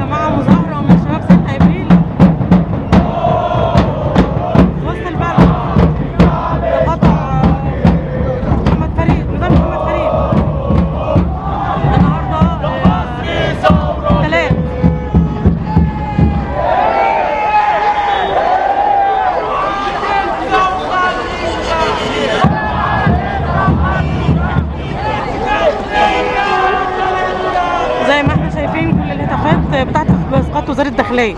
جماعة مظاهرة من شباب 6 ابريل في وسط البلد، تقاطع محمد فريد، ميدان محمد فريد. النهارده 3. زي ما احنا شايفين كل الهتافات بتاعت اسقاط وزارة الداخلية.